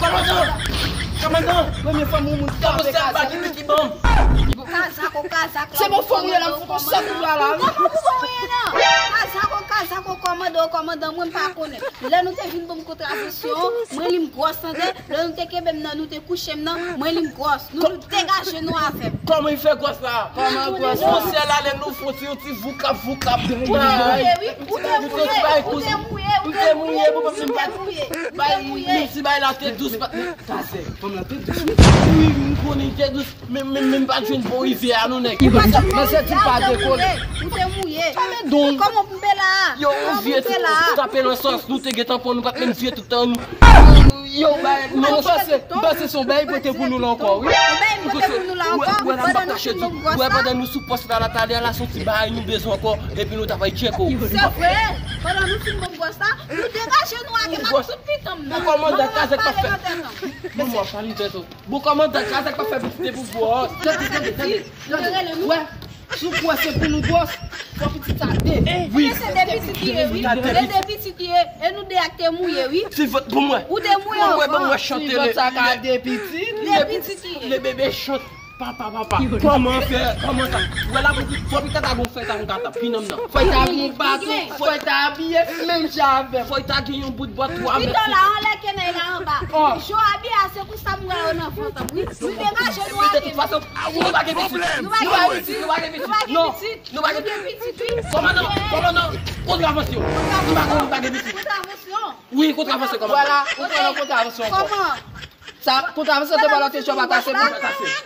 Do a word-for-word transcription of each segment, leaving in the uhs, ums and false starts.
Kòmandan! Kòmandan! Premye fwa m wè moun frape kazèk. Kazako, kazako. Se bon, fò m wè la, m fout on sòt ou la, la. Kòman pou mwen la? Kazako, kazako, kòmandan, kòmandan, mwen m pa konnen. Lè nou te vin ban m kontravansyon, mwen li m gwòs, tande. Lè nou te kenbe m nan, nou te kouche m nan, mwen li m gwòs. Nou, nou degaje nou avè m. Kòman li fè gwòs la? Kòman gwòs la? Monchè, la, lè nou fon, se yon ti voukap, voukap. Ou te mouye, wi, ou te mouye, ou te mouye, ou te mouye, ou te mouye, ou te mouye. Menm si bagay la te dous, pa, kazèk, fanm lan te dous, wi. Wi, m konnen li te dous, men, men, men m pa t jwenn bon rivyè a, non, nèg. Ou pa t jwenn bon rivyè a, ou te mouye, ou te mouye. Kòman pou m be la? Yo, yon vye ti tape nan sans, nou te gentan pran, nou pa t menm vye tout tan, nou. Yo, bay, non, m panse, m panse se yon bay pote pou nou la ankò, wi. Yon bay pote pou nou la ankò, pandan nou fin ban m gwòs la. Wè, pandan nou sou pòs la, la talè a la, se yon ti bagay nou bezwen ankò, epi nou ta bay tcheko. Se vre, pandan nou fin ban m gwòs la, nou degaje nou ak tout pitan m nan. Bon, kòmandan, kazèk pa fè. Manman, pale tèt ou. Bon, kòmandan, kazèk pa fè pitit pou gwòs. Tande, tande, tande. Tande. Wè. Si w kwè se pou nou gwòs, fò pitit sa de. Wi. E se de pitit li ye, wi. E de pitit li ye. E nou de a k te mouye, wi. Ti vant pou mwen. Ou te mouye anvan. Ti vant sa ka de pitit. De pitit li ye. Le bebe chante. Papa, papa. Kòman fè? Kòman sa? Wè la pou fò pitit ta gon fè ta gon kata. Pinanm nan. Fò l ta gen yon baton. Fò l ta abiye menm jan avè m. Fò l ta gen yon bout bwa twa mèt. Pitan la anlè, kenèy la anba. Jan w abiye a, se konsa m wè yo nan vant an, wi. Nou degaje nou ak. De tout fason, nou pa gen pitit. Nou pa gen pitit. Nou pa gen pitit. Non. Nou pa gen pitit, wi. Kòmandan, kòmandan, kontravansyon. Nou pa gen, nou pa gen pitit. Kontravansyon. Wi, kontravansyon, kòmandan. Vwala, ou pran nan kontravansyon ankò. Kòman? Sa, kontravansyon te ba l kesyon pa pase bon.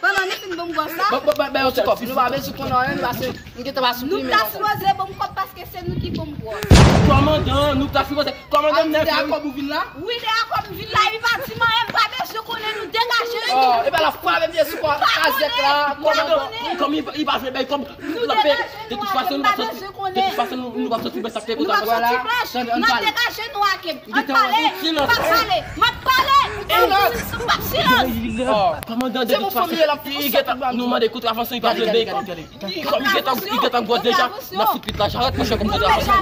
Pandan nou fin ban m gwòs la. Bon, bon, bon, ben, yon ti kòb. Nou pa bezwen konnen anyen, nou pase, nou gentan pa siprime. Nou ta sipoze ban m kòb paske se nou ki ban m gwòs. Kòmandan, nou ta sipoze. Kòmandan, m nève, wi. A, ou te a kòb ou vin la? Wi, de a kòb m vin la, li pa di m anyen, m pa bezwen konnen, nou degaje nou. Oh, e pa la frape m ye sou kò kazèk la, kòmandan. Kòm li, li pa vle bay kòb, l ap peye. De tout fason, nou p ap soti, de tout fason, nou, nou p ap soti bèt sa k te kontan. Nou p ap soti bèt, n ap degaje nou ak. Ann pale, m ap pale, m ap pale. M p ap silans. Oh, kòmandan, de tout fason, li gentan, nou mande kontravansyon, li pa vle bay kòb. Kòm li gentan, li gentan gwòs deja, n ap fout pitit la jarèt, monchè, kòm kontravansyon.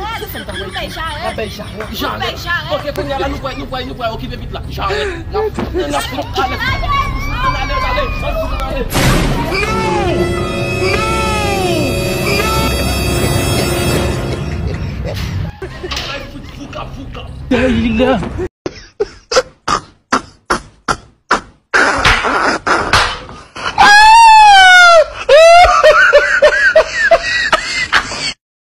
Nou bay jarèt. Nou bay jarèt. Jarèt. Ok, kounye a la, nou pral, nou pral, nou pral okipe pitit la. Jarèt. N ap, n ap fout ale. N ale, n ale. An fout ale. Non! Non! Non! Ay, fout, fouka, fouka. Dèyè la.